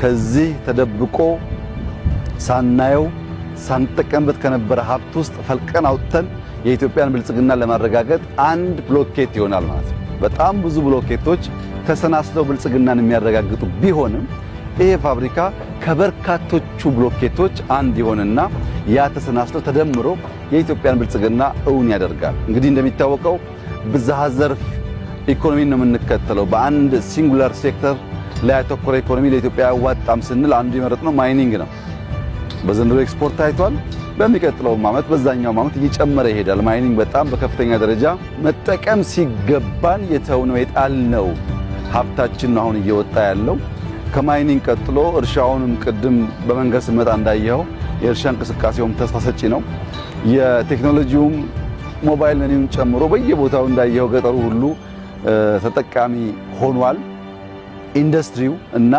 ከዚህ ተደብቆ ሳናየው ሳንጠቀምበት ከነበረ ሀብት ውስጥ ፈልቀን አውጥተን የኢትዮጵያን ብልጽግና ለማረጋገጥ አንድ ብሎኬት ይሆናል ማለት ነው። በጣም ብዙ ብሎኬቶች ተሰናስለው ብልጽግናን የሚያረጋግጡ ቢሆንም ይሄ ፋብሪካ ከበርካቶቹ ብሎኬቶች አንድ ይሆንና ያ ተሰናስለው ተደምሮ የኢትዮጵያን ብልጽግና እውን ያደርጋል። እንግዲህ እንደሚታወቀው ብዝሃ ዘርፍ ኢኮኖሚን ነው የምንከተለው። በአንድ singular sector ላይ ያተኮረ ኢኮኖሚ ለኢትዮጵያ አያዋጣም ስንል አንዱ የመረጥነው mining ነው። በዘንድሮ ኤክስፖርት ታይቷል። በሚቀጥለውም ዓመት በዛኛውም ዓመት እየጨመረ ይሄዳል። Mining በጣም በከፍተኛ ደረጃ መጠቀም ሲገባን የተውነው የጣልነው ሀብታችን ነው አሁን እየወጣ ያለው። ከ mining ቀጥሎ እርሻውንም ቅድም በመንገድ ስመጣ እንዳየኸው የእርሻ እንቅስቃሴውም ተስፋ ሰጪ ነው። የቴክኖሎጂውም mobile money ውን ጨምሮ በየቦታው እንዳየኸው ገጠሩ ሁሉ ተጠቃሚ ሆኗል። ኢንዱስትሪው እና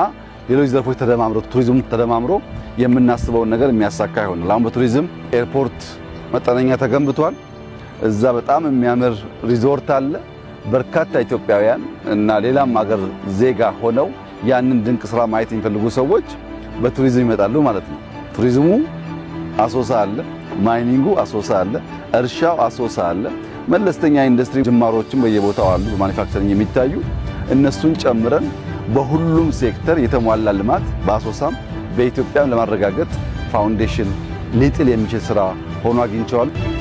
ሌሎች ዘርፎች ተደማምሮ፣ ቱሪዝሙ ተደማምሮ የምናስበውን ነገር የሚያሳካ ይሆናል። አሁን በቱሪዝም ኤርፖርት መጠነኛ ተገንብቷል። እዛ በጣም የሚያምር ሪዞርት አለ። በርካታ ኢትዮጵያውያን እና ሌላም አገር ዜጋ ሆነው ያንን ድንቅ ስራ ማየት የሚፈልጉ ሰዎች በቱሪዝም ይመጣሉ ማለት ነው። ቱሪዝሙ አሶሳ አለ፣ mining ኡ አሶሳ አለ፣ እርሻው አሶሳ አለ። መለስተኛ ኢንዱስትሪ ጅማሮችም በየቦታው አሉ፣ በ manufacturing የሚታዩ። እነሱን ጨምረን በሁሉም ሴክተር የተሟላ ልማት በአሶሳም በኢትዮጵያም ለማረጋገጥ foundation ሊጥል የሚችል ስራ ሆኖ አግኝቼዋለሁ።